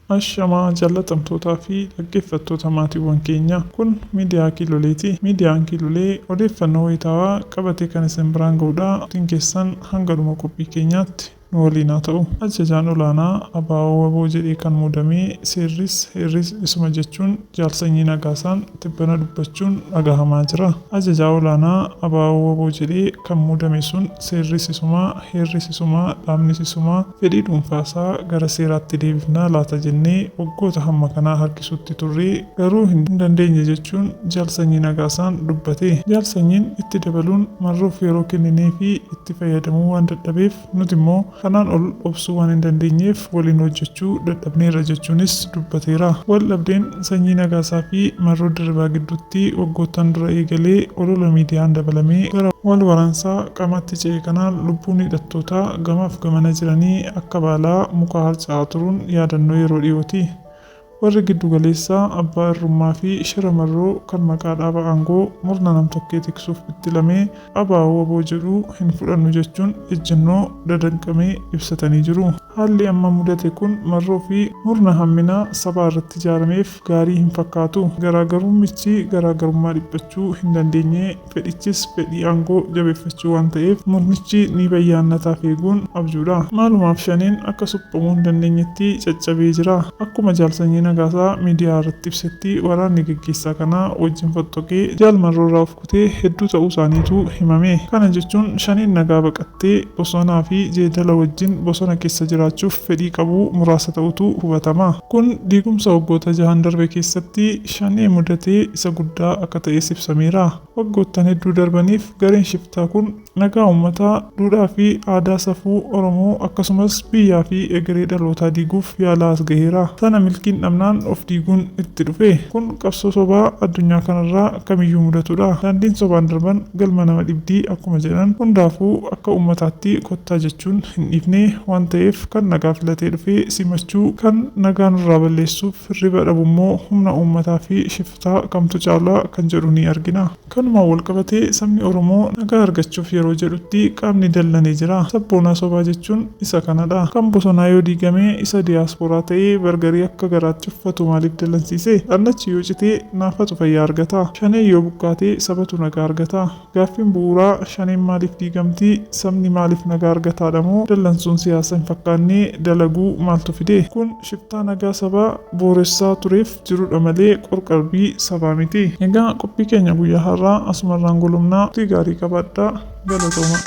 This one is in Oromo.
Ashamaa jaallatamtootaa fi dhaggeeffattoota maatiiwwan keenyaa, kun miidiyaa Kiiloleeti. Miidiyaan Kiilolee odeeffannoo wayitaawaa qabatee kan isin biraan ga'udha. Turtiin keessan hanga dhuma qophii keenyaatti nu waliin haa ta'u. Ajajaan olaanaa ABO wbo jedhee kan muudamee seerris heerris isuma jechuun Jaal Sanyii Nagaasaan tibbana dubbachuun dhagahamaa jira. Ajajaa olaanaa ABO wbo jedhee kan muudame sun seerris isuma, heerris isuma, dhaabnis isuma, fedhii dhuunfaasaa gara seeraatti deebifnaa laata jennee waggoota hamma kanaa harkisuutti turree garuu hin dandeenye jechuun Jaal Sanyii Nagaasaan dubbate. Jaal Sanyiin itti dabaluun Marroof yeroo kennineefii itti fayyadamuu waan dadhabeef nuti immoo kanaan ol obsuu waan hin dandeenyeef waliin hojjechuu dadhabneerra jechuunis dubbateera. Wal dhabdeen Sanyii Nagaasaa fi Marroo Dirribaa gidduutti waggoottan dura eegalee olola miidiyaan dabalamee gara wal waraansa qaamaatti ce'e kanaan lubbuun hidhattootaa gamaaf gamana jiranii akka baalaa mukaa harca'aa turuun yaadannoo yeroo dhiyooti. Warri giddu galeessaa abbaa irrummaa fi shira Marroo kan maqaa dhaaba aangoo murna namtokkee tiksuuf bixxilame abo wbo jedhu hin fudhannu jechuun ejjennoo dadanqame ibsatanii jiru. Haalli amma mudate kun Marroo fi murna hammina sabaa irratti ijaarameef gaarii hin fakkaatu. Garaagarummichi garaagarummaa dhiphachuu hin dandeenye, fedhichis fedhii aangoo jabeeffachuu waan ta'eef murnichi ni bayyaannataaf eeguun abjuudha. Maalumaaf Shaneen akka suphamuu hin dandeenyetti caccabee jira. Akkuma Jaal Sanyii Nagaasaa miidiyaa irratti ibsetti waraanni geggeessaa kanaa wajjin fottoqee Jaal Marroo irraa of kutee hedduu ta'uu isaaniitu himame. Kana jechuun Shaneen nagaa baqattee bosonaa fi jeedala wajjin bosona keessa jiraachuuf fedhii qabu muraasa ta'utu hubatama. Kun diigumsa waggoota jahan darbe keessatti Shanee mudate isa guddaa akka ta'es ibsameera. Waggoottan hedduu darbaniif gareen shiftaa kun nagaa uummataa, duudhaa fi aadaa safuu Oromoo akkasumas biyyaa fi egeree dhalootaa diiguuf yaalaa as gaheera. Sana milkiin dhabnaan of diiguun itti dhufe. Kun qabsoo sobaa addunyaa kanarraa kamiyyuu mudatudha. Daandiin sobaan darban galma nama dhibdi akkuma jedhan hundaafuu akka uummataatti kottaa jechuun hin dhiifne waan ta'eef kan nagaa filatee dhufe simachuu, kan nagaa nurraa balleessuuf hirriba dhabummoo humna uummataa fi shiftaa kamtu caala kan jedhu ni argina. Kanumaan walqabatee sabni Oromoo nagaa argachuuf yeroo jedhutti qaamni dallane jira. Sabboonaa sobaa jechuun isa kanadha. Kan bosonaa yoo diigame isa diyaaspooraa ta'ee bargarii akka garaatti uffatu maaliif dallansiise? Xannachi yoo cite naafatu fayyaa argata. Shaneen yoo buqqaate sabatu nagaa argata. Gaaffiin bu'uuraa Shaneen maaliif diigamti, sabni maaliif nagaa argataadha moo dallansuun siyaasa hin fakkaanne dalaguu maaltu fide? Kun shiftaa nagaa sabaa booressaa tureef jirudha malee qorqalbii sabaa miti. Egaa qophii keenya guyyaa har'aa asumarraan golobna. Turtii gaarii qabaadhaa. Galatoomaa.